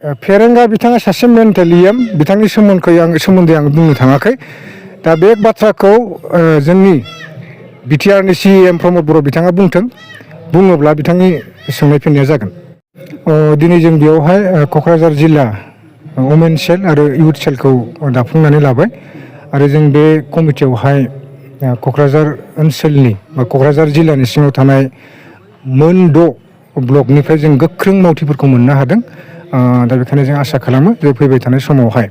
फेरेंगा बिथाङा सासे मेन्टेलियाम बिथांनि सोमोन्दै आं बुंनो थाङाखै दा बे बाथ्राखौ जोंनि बिटिआरनि सिएम प्रमद बर' बिथाङा बुङोब्ला बिथांनि सोंनाय फिननाया जागोन। दिनै जों बेयावहाय क'क्राझार जिल्ला वमेन सेल आरो इउथ सेलखौ दाफुंनानै लाबाय आरो जों बे कमिटियावहाय क'क्राझार ओनसोलनि बा क'क्राझार जिल्लानि सिङाव थानाय मोन 6 ब्लकनिफ्राय जों गोख्रों मावथिफोरखौ मोननो हादों। दा बेखायनो जों आसा खालामो जे फैबाय थानाय समावहाय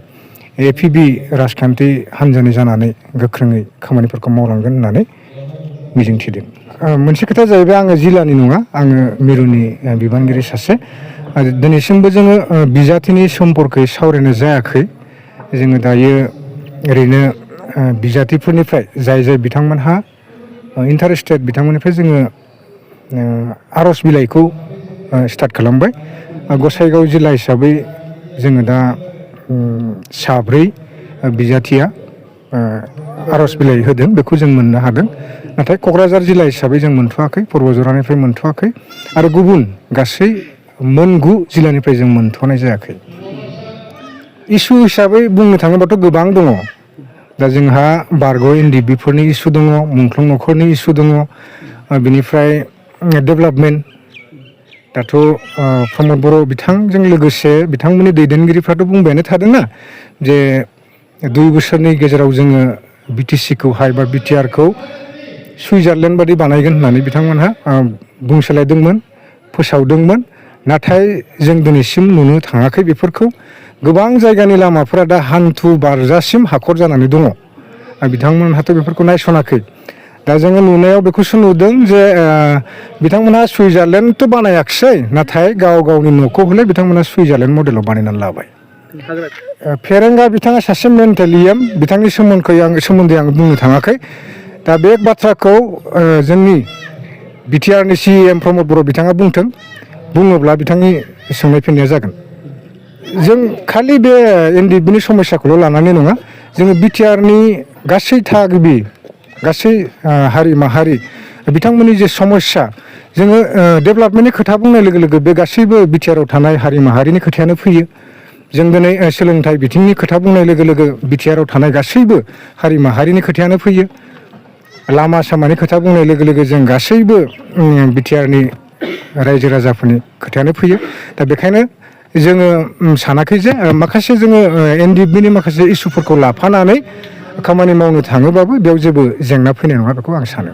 एपिबि राजखान्थि हान्जानि जानानै गोख्रोङै खामानिफोरखौ मावलांगोन होननानै मिजिंथिदों। मोनसे खोथा जाहैबाय आङो जिल्लानि नङा, आङो मिरुनि बिबानगिरि सासे आरो दिनैसिमबो जोङो बिजाथिनि सम्पर्कै सावरायनाय जायाखै। जोङो दायो ओरैनो बिजाथिफोरनिफ्राय जाय बिथांमोनहा इन्टारेस्टेड बिथांमोननिफ्राय जोङो आर'ज बिलाइखौ स्टार्ट खालामबाय। गसाइगाव जिल्ला हिसाबै जोङो दा 7 बिजाथिया आर'ज बिलाइ होदों, बेखौ जों मोननो हादों। नाथाय क'क्राझार जिल्ला हिसाबै जों मोनथ'वाखै, पर्बजरानिफ्राय मोनथ'वाखै आरो गुबुन गासै मोन 9 जिल्लानिफ्राय जों मोनथ'नाय जायाखै। इसु हिसाबै बुंनो थाङोबाथ' गोबां दङ। दा जोंहा बारग' एनडिबिफोरनि इसु दङ, मुंख्लं न'खरनि इसु दङ, बेनिफ्राय डेभेलपमेन्ट। दाथ' प्रमद बर' बिथांजों लोगोसे बिथांमोननि दैदेनगिरिफ्राथ' बुंबायानो थादोंना जे 2 बोसोरनि गेजेराव जोङो बिटिसिखौहाय बा बिटिआरखौ सुइजारलेण्ड बादि बानायगोन होननानै बिथांमोनहा बुंसोलायदोंमोन, फोसावदोंमोन। नाथाय जों दिनैसिम नुनो थाङाखै बेफोरखौ। गोबां जायगानि लामाफोरा दा हान्थु बारजासिम हाखर जानानै दङ। बिथांमोनहाथ' बेफोरखौ नायस'नाखै। दा जोङो नुनायाव बेखौसो नुदों जे बिथांमोनहा सुइजारलेण्डथ' बानायाखिसै, नाथाय गावनि न'खौ हले बिथांमोनहा सुइजारलेण्ड मडेलाव बानायनानै लाबाय। फेरेंगा बिथाङा सासे मेन्टेलियाम बिथांनि सोमोन्दै आं बुंनो थाङाखै। दा बे बाथ्राखौ जोंनि बिटिआरनि सिएम प्रमद बर' बिथाङा बुङोब्ला बिथांनि सोंनाय फिननाया जागोन। जों खालि बे एनडिबिनि समस्याखौल' लानानै नङा, जोङो बिटिआरनि गासै थागिबि, गासै हारि माहारि बिथांमोननि जे समस्या, जोङो डेभेलपमेन्टनि खोथा बुंनाय लोगो लोगो बे गासैबो बिटिआराव थानाय हारि माहारिनि खोथायानो फैयो। जों दिनै सोलोंथाइ बिथिंनि खोथा बुंनाय लोगो लोगो बिटिआराव थानाय गासैबो हारि माहारिनि खोथायानो फैयो। लामा सामानि खोथा बुंनाय लोगो लोगो जों गासैबो बिटिआरनि रायजो राजाफोरनि खोथायानो फैयो। दा बेखायनो जोङो सानाखै जे माखासे जोङो एनडिबिनि माखासे इसुफोरखौ लाफानानै खामानि मावनो थाङोबाबो बेयाव जेबो जेंना फैनाय नङा, बेखौ आं सानो।